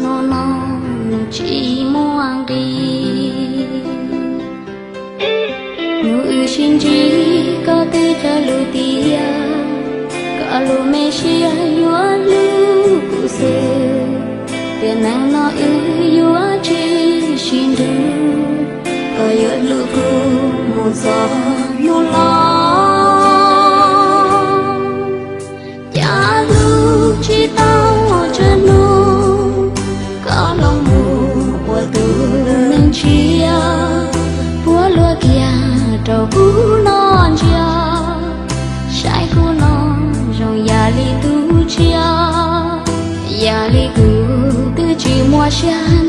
Hnub no nws tsis muaj nqis. Hnub wb sib ntsib koj twb cog lus tias koj lub me siab yuav hlub kuv xwb. Tiam neej no wb yuav tsis sib nrug, koj yuav hlub kuv mus txog hnub los. Cas hlub tsis tau tsawg hnub, koj los mus ua tus neeg tshiab, puab luag kiag rau kuv noj ntsia. Saib kuv no zoo yam li tus tshiab, yam li kuv twb tsis muaj siab